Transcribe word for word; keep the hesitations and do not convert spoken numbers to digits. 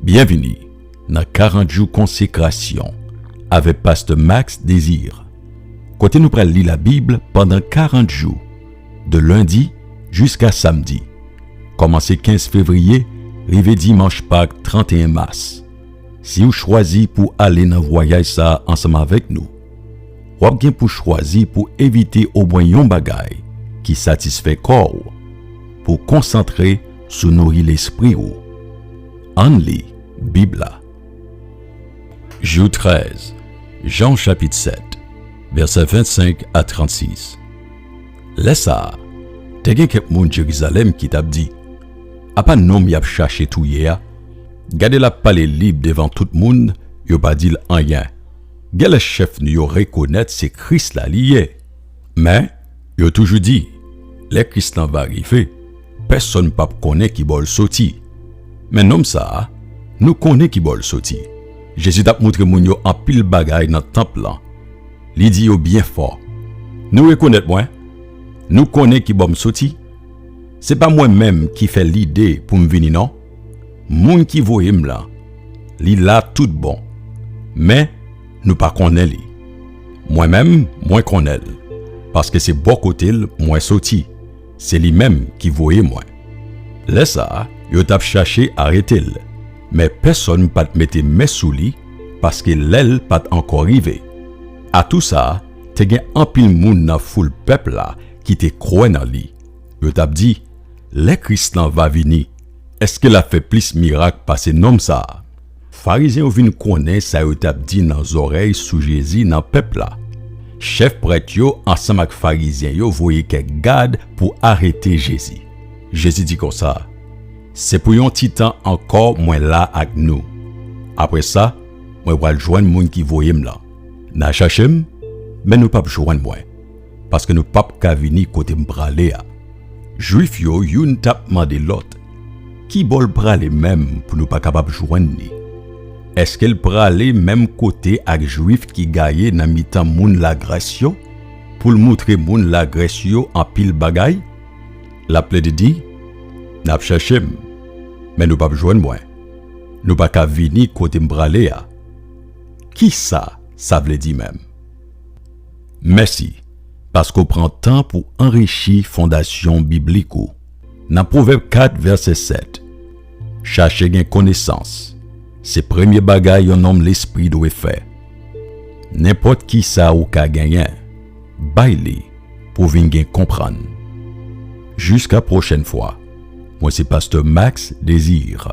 Byenvini nan karant jou konsekrasyon avèk Pastè Max Désir, kote nou pral li Labib pandan karant jou, de lendi jiska samdi, kòmanse kenz fevriye rive dimanch Pak trannteyen mas. Si w chwazi pou ale nan vwayaj sa a ansanm avèk nou, w ap gen pou chwazi pou evite omwen yon bagay ki satisfè kò w, pou konsantre sou nouri lespri w. Ann li Bib la. Jou trèz, Jan chapit sèt, vèsè vennsenk a trannsis. Lè sa a, te gen kèk moun Jerizalèm ki t ap di, "Apa nonm y ap chache touye a? Gade l ap pale lib devan tout moun, yo pa di l anyen. Genlè chèf nou yo rekonèt se Kris la li ye." Men, yo toujou di, "Lè Kris lan va rive, pèsonn p ap konnen ki bò l soti. Men nonm sa a, nou konnen ki bò l soti." Jezi t ap moutre moun yo anpil bagay nan tanp lan. Li di yo byen fò, "Nou rekonèt mwen? Nou konnen ki bò m soti? Se pa mwen menm ki fè lide pou m vini non. Moun ki voye m lan, li la tout bon. Men, nou pa konnen li. Mwen menm, mwen konnen l, paske se bò kote l mwen soti. Se li menm ki voye mwen." Lè sa a, yo t ap chache arete l, men pèsonn pa t mete men sou li, paske lè l pa t ankò rive. Atou sa a, te gen anpil moun nan foul pèp la ki te kwè nan li. Yo t ap di, "Lè Kris lan va vini, èske l ap fè plis mirak pase nonm sa a?" Farizyen yo vin konnen sa yo t ap di nan zòrèy sou Jezi nan pèp la. Chèf prèt yo ansanm ak Farizyen yo voye kèk gad pou arete Jezi. Jezi di konsa, "Se pou yon ti tan ankò mwen la ak nou. Apre sa, mwen pral jwenn moun ki voye m lan. N a chache m, men nou p ap jwenn mwen, paske nou p ap ka vini kote m prale a." Jwif yo youn t ap mande lòt, "Ki bò l prale menm pou nou pa kapab jwenn li? Èske l prale menm kote ak Jwif ki gaye nan mitan moun Lagrès yo, pou l moutre moun Lagrès yo anpil bagay?" L ap plede di, "N ap chache m, men nou p ap jwenn mwen. Nou pa ka vini kote m prale a." Kisa sa vle di menm? Mèsi, paske w pran tan pou anrichi fondasyon biblik ou. Nan Pwovèb kat, vèsè sèt, "Chache gen konesans, se premye bagay yon nonm lespri dwe fè. Nenpòt ki sa ou ka genyen, bay li pou w vin gen konprann." Jiska pwochèn fwa, mwen se Pastè Max Désir.